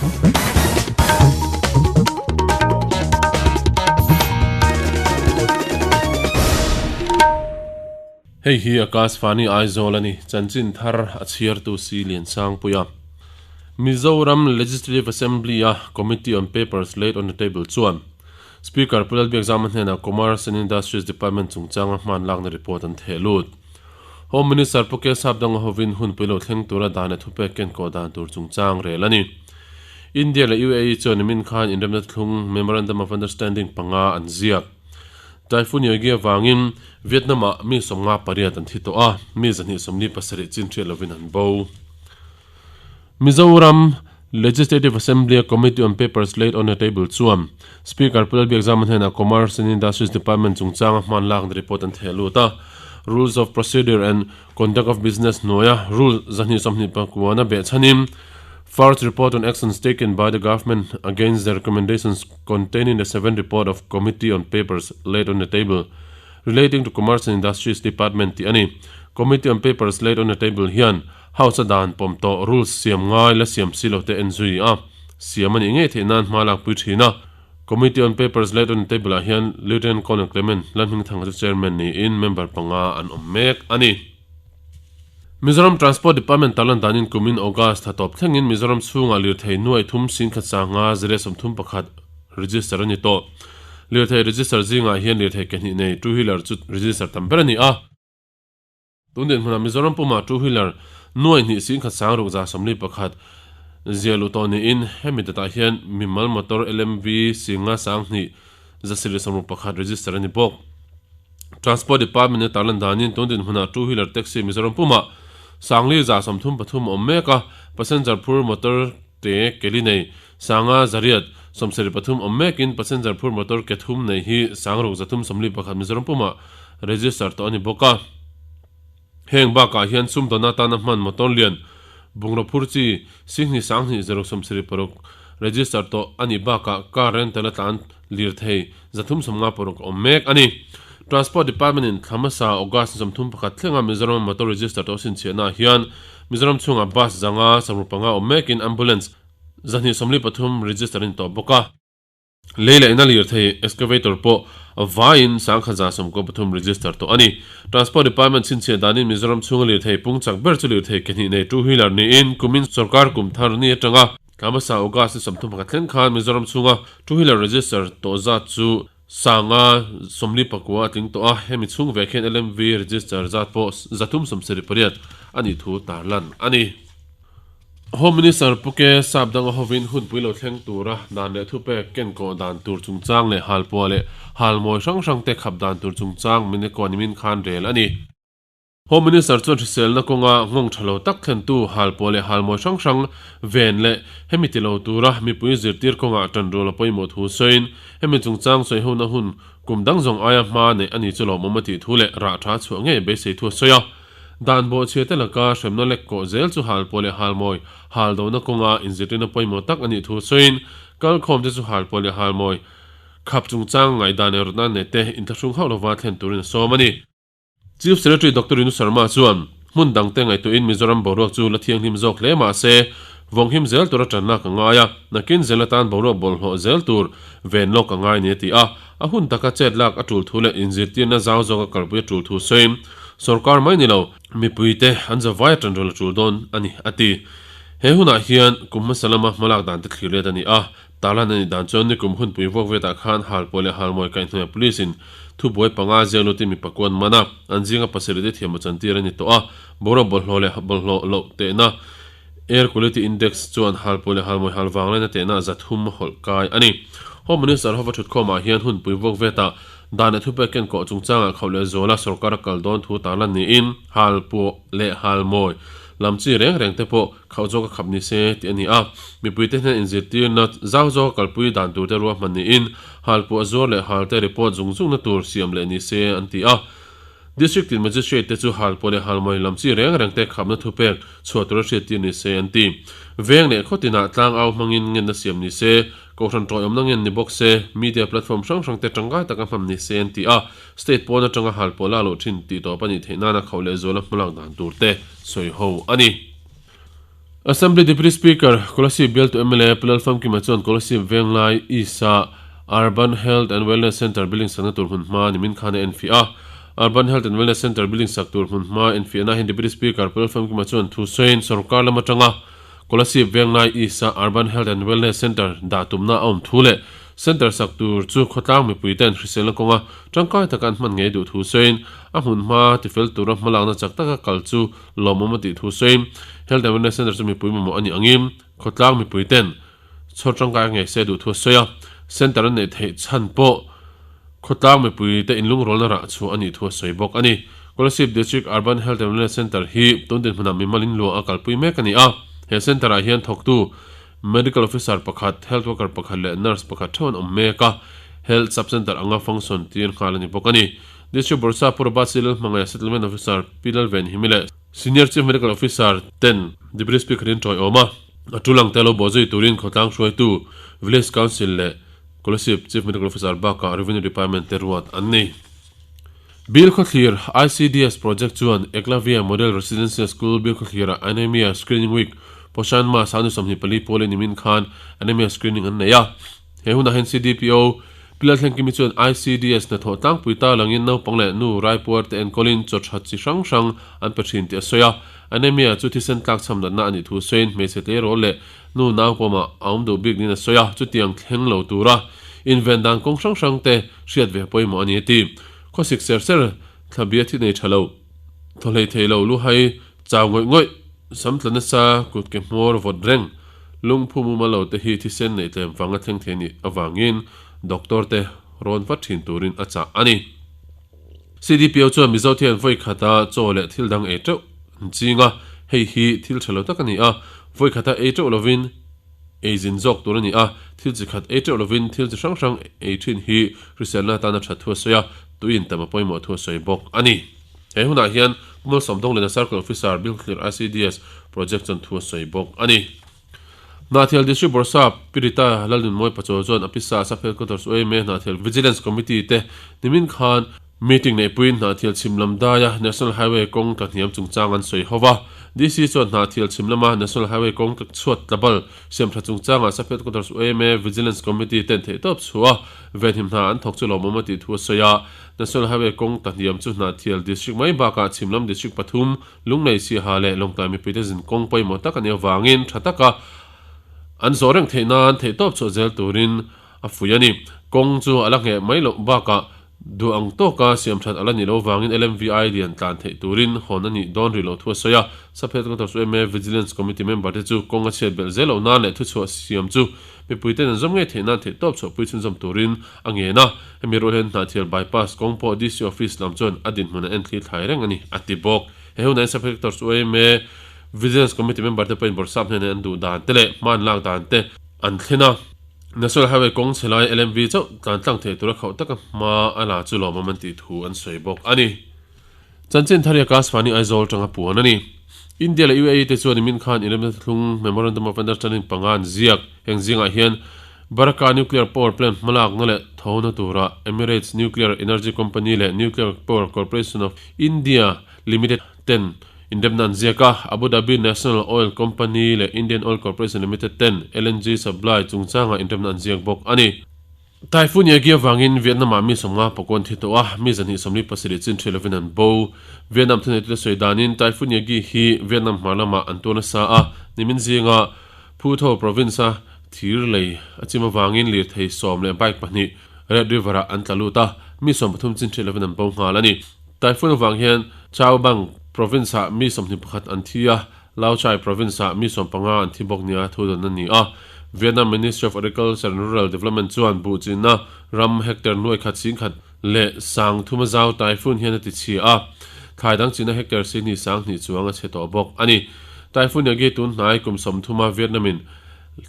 Hei hi Akashvani Aizawl a ni, chanchin thar a chhiartu si Liansangpuia. Mizoram Legislative Assembly-a Committee on Papers Laid on the Table chuan Speaker Pu Lalbiakzama hnenah Commerce and Industries Department chungchanga hman lakna report an theh lut. Home Minister Pu Kesap Danga hovin hunpui lo thleng tura dan leh thupek kenkawh dan tur chungchang rel a ni. India leh UAE chuan nimin khan inremna thlung Memorandum of Understanding panga an ziak. Typhoon Yagi avangin Vietnam-ah mi 58 an thi tawh a, mi 247 chin hriat lovin an bo. Mizoram Legislative Assembly-a Committee on Papers Laid on the Table chuan Speaker Pu Lalbiakzama hnenah Commerce and Industries Department chungchanga hman lakna report an theh lut a. Rules of Procedure and Conduct of Business hnuaia Rule 229 a behchhanin First Report on Actions Taken by the Government Against the Recommendations Contained in the Seventh Report of Committee on Papers Laid on the Table Relating to Commerce and Industries Department tih a ni. Committee on Papers Laid on the Table hian House-a dan pawm tawh rules siam ngai la siam si lo te en zui a, siam a nih ngei theih nan hma lak pui thin a. Committee on Papers Laid on the Table-ah hian Lieutenant Colonel Clement Lalhmingthanga chu Chairman niin member panga an awm mek a ni. Mizoram Transport Department tarlan danin kumin August thla tawp thlengin Mizoram chhungah lirthei nuai thum singkhat sanga zere 31 register a ni tawh. Lirthei register zingah hian lirthei ke hnih nei two wheeler chu register tam ber a ni a. Tun dinhmunah Mizoram pumah two wheeler nuai hnih singkhat sang ruk 41 zia luh tawh niin hemi datah hian mimal motor LMV singa sang hnih 761 register a ni bawk. Transport Department-in a tarlan danin tun dinhmunah two wheeler taxi Mizoram pumah sangli 33 a awm mek a, passenger phur motor te keli nei sanga 873 awm mekin passenger phur motor ke thum nei hi sang ruk 341 Mizoram pumah register tawh a ni bawk a. Heng bakah hian sumdawn atana hman motor lian bungraw phur chi singhnih sanghnih zaruk 76 register tawh a nih bakah car rental a tlan lirthei 356 a awm mek a ni. Transport Department in thla hmasa August 31 thlenga Mizoram a motor register tawh chhinchhiahnaah hian Mizoram chhungah bus zanga 65 awm mekin ambulance 243 register a ni tawh bawk a. Lei leh ina lirthei excavator pawh vaiin sangkhat 93 register tawh a ni. Transport Department chhinchhiah danin Mizoram chhunga lirthei pung chak ber chu lirthei ke hnih nei two wheeler niin kumin sorkar kum thar ni atanga thla hmasa August ni 31 thleng khan Mizoram chhunga two wheeler register tawh zat chu sanga 49 a tling tawh a, hemi chhung ve khian LMV register zat pawh 378 a nih thu tarlan a ni. Home Minister Pu Ke Sap danga hovin hunpui lo thleng tura dan leh thupek kenkawh dan tur chungchang leh halpuah leh halmawi hrang hrang te khap dan tur chungchang Mineko nimin khan rel a ni. Home Minister chuan hriselna kawnga nghawng tha lo tak thlentu halpuah leh halmawi hrang hrang ven leh hemi ti lo tura mipui zirtir kawngah tanrual a pawimawh thu sawiin hemi chungchang sawihona hun kum dang zawng aia hma neih a ni chu lawmawm a tih thu leh rah tha chhuah ngei beisei thu a sawi a. Dan bawhchhia te laka hremna lek kawh zel chu halpuah leh halmawi hal dohna kawnga inzirtirna pawimawh tak a nih thu sawiin kalkhawm te chu halpuah leh halmawi khap chungchang ngaihdan leh rawtna nei te inthlahrung hauh lova thlen turin a sawm a ni. Chief Secretary Doctor Rinu Sharma chuan hmun dangte ngaihtuahin Mizoram boruak chu la thianghlim zawk hle mah se vawnghim zel tura tanna ka ngai a, nakin zel atan boruak bawlhhlawh zel tur ven lawk a ngai ni a ti a. A hun taka chet lak a tul thu leh inzirtirna zau zawka kalpui a tul thu sawiin, Sorkar mai ni lo, mipuite an zavai a tanrual a tul dawn a ni, a ti. He hunah hian kum hmasa lama hmalak dan te thlir let a ni a, tarlan a nih dan chuan nikum hunpui vuak vetah khan Halpuah leh Halmawi kaihhnuaia Police in thubuai panga ziak lutin mi pakua an man a, an zinga pasarih te thiam a chantir a ni tawh a, boruak bawlhhlawh leh bawlhhlawh loh tehna Air Quality Index chuan halpuah leh halmawi hal vang laina tehna 300 hawlh kai a ni. Home Minister hova thutkhawmah hian hunpui vuak vetah dan leh thupek kenkawh chungchangah khauh leh zuala sorkar a kal dawn thu tarlan niin halpuah leh halmawi lam chi reng reng te pawh khauh zawk a khap ni se tih a ni a. Mipuite hnen inzirtirna zau zawka kalpui dan turte ruahman niin halpuah zuar leh halte report zung zungna tur siam leh ni se an ti a. District tin Magistrate te chu halpuah leh halmawi lam chi reng reng te khapna thupek chhuah tura hriattir ni se an ti. Veng leh khaw tinah tlang au hmangin ngenna siam ni se, Kohhran tawiawmna ngen ni bawk se, media platform hrang hrang te tangkai taka hmam ni se an ti a, state pawn atanga halpuah lak loh thin tih tawp a nih theih nana khauh leh zuala hmalak dan tur te sawi ho a ni. Assembly Deputy Speaker, Kolasib bialtu mla Pu Lalfamkima chuan Kolasib Venglai East-a Urban Health and Wellness Centre building sakna tur hmun hma nimin khan a enfiah a. Urban Health and Wellness Centre building sak tur hmun hma enfiahna hian Deputy Speaker Pu Lalfamkima chuan thu sawiin sorkar lam atanga Kolasib Venglai East-a Urban Health and Wellness Centre dah tumna a awm thu leh Centre sak tur chu khawtlang mipuiten hriselna kawnga tangkai taka an hman ngei duh thu sawiin a hmun hma tifel tura hmalakna chak taka kal chu lawmawm a tih thu sawiin Health and Wellness Centre chu mipui mamawh a nih angin khawtlang mipuiten chhawr tangkai ngei se duh thu a sawi a, Centre an neih theih chhan pawh khawtlang mipuite inlungrualna rah chhuah a nih thu a sawi bawk a ni. Kolasib District Urban Health and Wellness Centre hi tun dinhmunah mimal inluah a kalpui mek a ni a, he centre ah hian thawktu Medical Officer pakhat, Health Worker pakhat leh Nurse pakhat theuh an awm mek a, Health Sub Centre anga function tir nghal a ni bawk a ni. District Bawrhsap Pu Robert C. Lalhmangaia Settlement Officer Pi Lalvenhimi leh Senior Chief Medical Officer ten Deputy Speaker in tawiawm a, a tul ang te lo bawhzui turin khawtlang hruaitu Village Council leh Kolasib Chief Medical Officer bakah Revenue Department te ruat an ni. Bilkhawthlir ICDS Project chuan Eklavya Model Residential School Bilkhawthlirah Anaemia Screening Week Poshan Maah Sanu 24 pawlin nimin khan Anaemia Screening an nei a. He hunah hian CDPO Pi Lalthlengkimi chuan ICDS hnathawh tlangpui ta langin naupang leh nu raipuar te enkawlin chaw tha chi hrang hrang an pe thin tih a sawi a. Anaemia chu thisen tlakchham natna a nih thu sawiin hmeichhe tleirawl leh nu naupawmah a awm duh bik niin a sawi a, chutiang thleng lo tura inven dan kawng hrang hrang te hriat ve pawimawh a ni a ti. Khawsik ser ser thlabia thi nei tha lo, thaw hlei thei lo, luhai chau ngawih ngawih, sam tla nasa, kut ke hmawr vawt reng, lungphu mumal lo te hi thisen neih tlem vanga thleng thei nih avangin doctor te rawn vat thin turin a chah a ni. CDPO chuan Mizo thian vawi khata chaw leh thil dang ei teuh an ching a, hei hi thil tha lo tak a ni a, vawi khata ei teuh lovin ei zin zawk tur a ni a, thil chi khat ei teuh lovin thil chi hrang hrang ei thin hi hriselna atana that thu a sawi a, tuiin tam a pawimawh thu a sawi bawk a ni. He hunah hian Pu Malsawmdawnglena Circle Officer Bilkhlir ICDS Project chuan thu a sawi bawk a ni. Hnahthial District Bawrhsap Pi Rita Lalnunmawi Pachaw chuan a pisa Sub Headquarters UAMA Hnahthial Vigilance Committee te nimin khan meeting neihpuiin Hnahthial chhim lam daia National Highway kawng tla hniam chungchang an sawi ho va. DC chuan Hnahthial chhim lama National Highway kawng tla chhuat tla bal siam tha chungchangah Sub Headquarters UAMA Vigilance Committee ten theihtawp chhuah venhim hna an thawk chu lawmawm a tih thu a sawi a. National Highway kawng tla hniam chu Hnahthial District mai bakah chhim lam District pathum Lunglei Siaha leh Lawngtlai mipuite zin kawng pawimawh tak a nih avangin tha taka an zawh reng theih nan theihtawp chhuah zel turin a fuih a ni. Kawng chu a la ngheh mai loh bakah duh ang tawka siam that a la nih loh avangin LMVI lian tlan theih turin hawn a nih dawn rih loh thu a sawi a. Sub-Headquarters yma Vigilance Committee member te chu kawng a chhiat belh zel loh nan leh thuchhuah siam chu mipuiten an zawm ngei theih nan theihtawp chhuahpui chhunzawm turin a ngen a, hemi rual hian Hnahthial Bypass kawng pawh DC Office lam chuan a dinhmun a en thli thlai reng a ni, a ti bawk. He hunah hian Sub-Headquarters yma Vigilance Committee member te pawhin Bawrhsap hnenah an duh dan te leh hman lak dan te an thlen a. National Highway kawng chhe lai LMV chauh tlan tlang thei tura khauh taka hma a la chu lawmawm an tih thu an sawi bawk a ni. Chanchin Tharia Kasvani Aizawl tanga puan a ni. India leh UAE te chuan nimin khan inremna thlung Memorandum of Understanding panga an ziak. Heng zingah hian Baraka Nuclear Power Plant hmalakna leh thawhna tura Emirates Nuclear Energy Company leh Nuclear Power Corporation of India Limited ten inremna an ziak a, Abu Dhabi National Oil Company leh Indian Oil Corporation Limited ten LNG supply chungchangah inremna an ziak bawk a ni. Typhoon Yagi avangin Vietnam-ah mi 50 pakawn thi tawh a, mi 247 chin ṭhi lovin an bo. Vietnam thuneitute sawi danin Typhoon Yagi hi Vietnam hmar lamah an tuar nasa a, nimin zinga Phu Tho province-a thir lei a chim avangin lirthei sawm leh bike pahnih Red River-ah an tla lut a, mi 13 chin ṭhi lovin an bo nghal a ni. Typhoon avang hian Cao Bang province-ah mi 21 an thi a, Lao Cai province-ah mi 15 an thi bawk nia thu dawn a ni a. Vietnam Ministry of Agriculture and Rural Development chuan buh chinna ram hectare nuai khat singkhat leh sang thuma zau typhoon hian a ti chhia a, thlai dang chinna hectare sihnih sang hnih chuang a chhe tawh bawk a ni. Typhoon Yagi tun hnai kum 30 Vietnam-in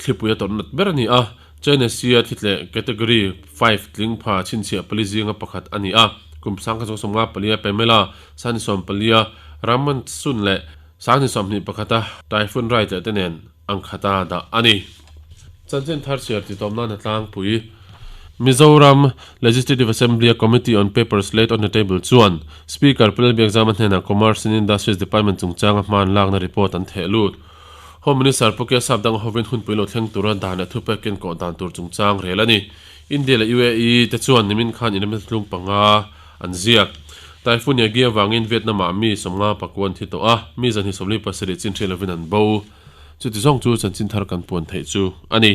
thlipui a tawrh nat ber a ni a, China Sea-a thitleh Category 5 tling pha chhinchhiah pali zinga pakhat a ni a, kum sangkhat zawng 54 Pamela sangni 14 Rammansun leh Sangni 21 a Typhoon Rai tleh te nen ang khata dah a ni. Chanchin thar chhiar ti tawm nan a tlangpui. Mizoram Legislative Assembly-a Committee on Papers Laid on the Table chuan Speaker Pu Lalbiakzama hnenah Commerce and Industries Department chungchanga hman lakna report an theh lut. Home Minister Pu K Sapdanga hovin hunpui lo thleng tura dan leh thupek ken kawh dan tur chungchang rel a ni. India leh UAE te chuan nimin khan inremna tlung panga an ziak. Typhoon Yagi avangin Vietnam-ah mi 50 pakua an thi tawh a, mi 247 chin hriat lovin an bo. Chuti zawng chu chanchin thar kan puan theih chu a ni.